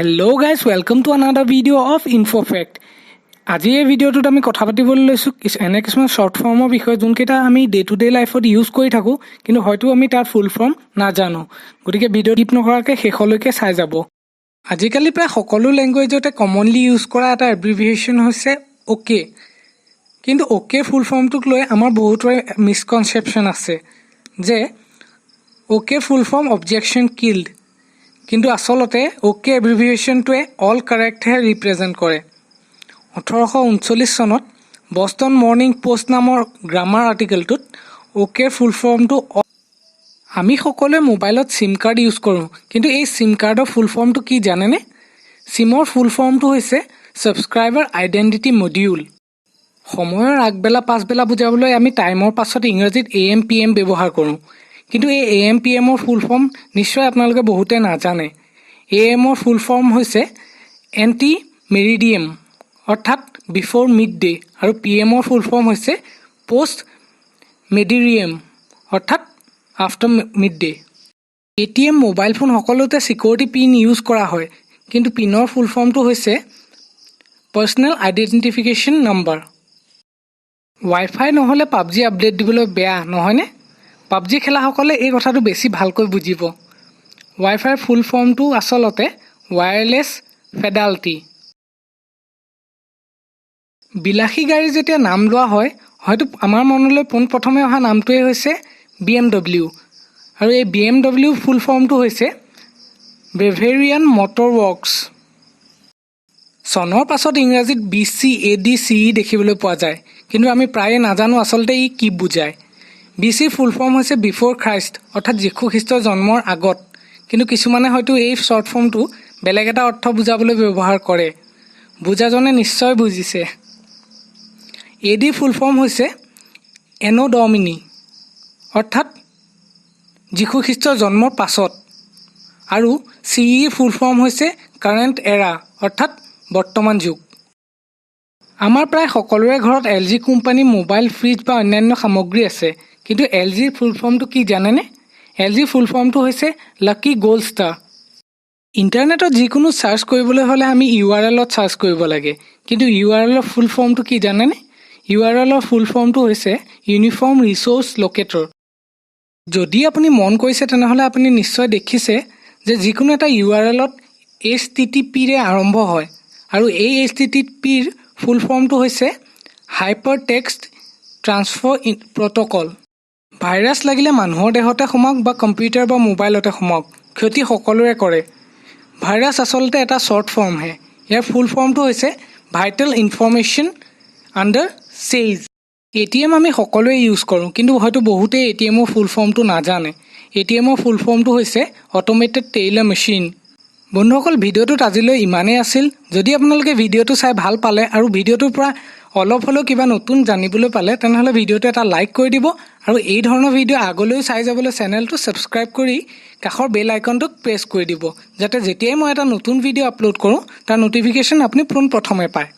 Hello guys, welcome to another video of InfoFact. আজি এই ভিডিঅ'টোত আমি কথা পাতিবলৈ লৈছোঁ এনে কিছুমান শ্বৰ্ট ফৰ্মৰ বিষয়ে, যোনকেইটা আমি ডে টু ডে লাইফত ইউজ কৰি থাকোঁ, কিন্তু হয়তো আমি তাৰ ফুল ফৰ্ম নাজানো। গতিকে ভিডিঅ' স্কিপ নকৰাকৈ শেষলৈকে চাই যাব। আজিকালি প্ৰায় সকলো লেংগুৱেজতে কমনলি ইউজ কৰা এটা এব্ৰিভিয়েশ্যন হৈছে অ'কে। কিন্তু অ'কে ফুল ফৰ্মটোক লৈ আমাৰ বহুতৰে মিছকনচেপশ্যন আছে যে okay full form objection killed. কিন্তু আচলতে অ'কে এব্ৰিভিয়েশ্যনটোৱে অল কাৰেক্টহে ৰিপ্ৰেজেণ্ট কৰে। 1839 চনত বষ্টন মৰ্ণিং পোষ্ট নামৰ গ্ৰামাৰ আৰ্টিকেলটোত অ'কেৰ ফুল ফৰ্মটো। আমি সকলোৱে মোবাইলত চিম কাৰ্ড ইউজ কৰোঁ, কিন্তু এই চিম কাৰ্ডৰ ফুল ফৰ্মটো কি জানেনে? চিমৰ ফুল ফৰ্মটো হৈছে ছাবস্ক্ৰাইবাৰ আইডেণ্টিটি মডিউল। সময়ৰ আগবেলা পাছবেলা বুজাবলৈ আমি টাইমৰ পাছত ইংৰাজীত এ এম, পি এম ব্যৱহাৰ কৰোঁ। কিন্তু এই এ এম, পি এমৰ ফুল ফৰ্ম নিশ্চয় আপোনালোকে বহুতে নাজানে। এ এমৰ ফুল ফৰ্ম হৈছে এণ্টি মেৰিডিয়াম, অৰ্থাৎ বিফ'ৰ মিড ডে, আৰু পি এমৰ ফুল ফৰ্ম হৈছে পষ্ট মেৰিডিয়াম, অৰ্থাৎ after mid day. ATM, mobile phone সকলোতে ছিকিউৰিটি পিন ইউজ কৰা হয়, কিন্তু পিনৰ ফুল ফৰ্মটো হৈছে পাৰ্চনেল আইডেণ্টিফিকেশ্যন নম্বৰ। ৱাইফাই নহ'লে পাবজি আপডেট দিবলৈ বেয়া নহয়নে? পাবজি খেলাসকলে এই কথাটো বেছি ভালকৈ বুজিব। ৱাইফাইৰ ফুল ফৰ্মটো আচলতে ৱায়াৰলেছ ফিডেলিটি। বিলাসী গাড়ী যেতিয়া নাম লোৱা হয়, হয়তো আমাৰ মনলৈ পোনপ্ৰথমে অহা নামটোৱে হৈছে বি এম ডব্লিউ। আৰু এই বি এম ডব্লিউ ফুল ফৰ্মটো হৈছে বেভেৰিয়ান মটৰ ৱৰ্কছ। চনৰ পাছত ইংৰাজীত B C, A D, C E দেখিবলৈ পোৱা যায়, কিন্তু আমি প্ৰায়ে নাজানো আচলতে ই কি বুজায়। বি চিৰ ফুল ফৰ্ম হৈছে বিফ'ৰ খ্ৰাইষ্ট, অৰ্থাৎ যীশু খ্ৰীষ্টৰ জন্মৰ আগত। কিন্তু কিছুমানে হয়তো এই শ্বৰ্ট ফৰ্মটো বেলেগ এটা অৰ্থ বুজাবলৈ ব্যৱহাৰ কৰে। বুজাজনে নিশ্চয় বুজিছে। এ ডি ফুল ফৰ্ম হৈছে এন' ডমিনি, অৰ্থাৎ যীশুখ্ৰীষ্টৰ জন্মৰ পাছত, আৰু চি ই ফুল ফৰ্ম হৈছে কাৰেণ্ট এৰা, অৰ্থাৎ বৰ্তমান যুগ। আমাৰ প্ৰায় সকলোৰে ঘৰত এল জি কোম্পানীৰ মোবাইল, ফ্ৰিজ বা অন্যান্য সামগ্ৰী আছে। কিন্তু এল জিৰ ফুল ফৰ্মটো কি জানেনে? এল জিৰ ফুল ফৰ্মটো হৈছে লাকি গ'ল্ড ষ্টাৰ। ইণ্টাৰনেটত যিকোনো চাৰ্চ কৰিবলৈ হ'লে আমি ইউ আৰ এলত চাৰ্চ কৰিব লাগে। কিন্তু ইউ আৰ এলৰ ফুল ফৰ্মটো কি জানেনে? ইউ আৰ এলৰ ফুল ফৰ্মটো হৈছে ইউনিফৰ্ম ৰিচ'ৰ্চ লোকেটৰ। যদি আপুনি মন কৰিছে, তেনেহ'লে আপুনি নিশ্চয় দেখিছে যে যিকোনো এটা ইউ আৰ এলত এইচ টি টি পিৰে আৰম্ভ হয় আৰু এই এইচ টি টি পিৰ ফুল ফৰ্মটো হৈছে hyper text transfer protocol. Virus লাগিলে মানুহৰ দেহতে সোমাওক বা কম্পিউটাৰ বা মোবাইলতে সোমাওক, ক্ষতি সকলোৰে কৰে। ভাইৰাছ আচলতে এটা শ্বৰ্ট ফৰ্মহে। ইয়াৰ ফুল ফৰ্মটো হৈছে ভাইটেল ইনফৰ্মেশ্যন আণ্ডাৰ চেজ। এ টি এম আমি সকলোৱে ইউজ কৰোঁ, কিন্তু হয়তো বহুতেই এ টি এমৰ ফুল ফৰ্মটো নাজানে। এ টি এমৰ ফুল ফৰ্মটো হৈছে অট'মেটেড টেইলাৰ মেচিন। বন্ধুসকল, ভিডিঅ'টোত আজিলৈ ইমানেই আছিল। যদি আপোনালোকে ভিডিঅ'টো চাই ভাল পালে আৰু ভিডিঅ'টোৰ পৰা অলপ হ'লেও কিবা নতুন জানিবলৈ পালে, তেনেহ'লে ভিডিঅ'টো এটা লাইক কৰি দিব আৰু এই ধৰণৰ ভিডিঅ' আগলৈও চাই যাবলৈ চেনেলটো ছাবস্ক্ৰাইব কৰি কাষৰ বেল আইকনটোক প্ৰেছ কৰি দিব, যাতে যেতিয়াই মই এটা নতুন ভিডিঅ' আপলোড কৰোঁ, তাৰ ন'টিফিকেশ্যন আপুনি পোনপ্ৰথমে পায়।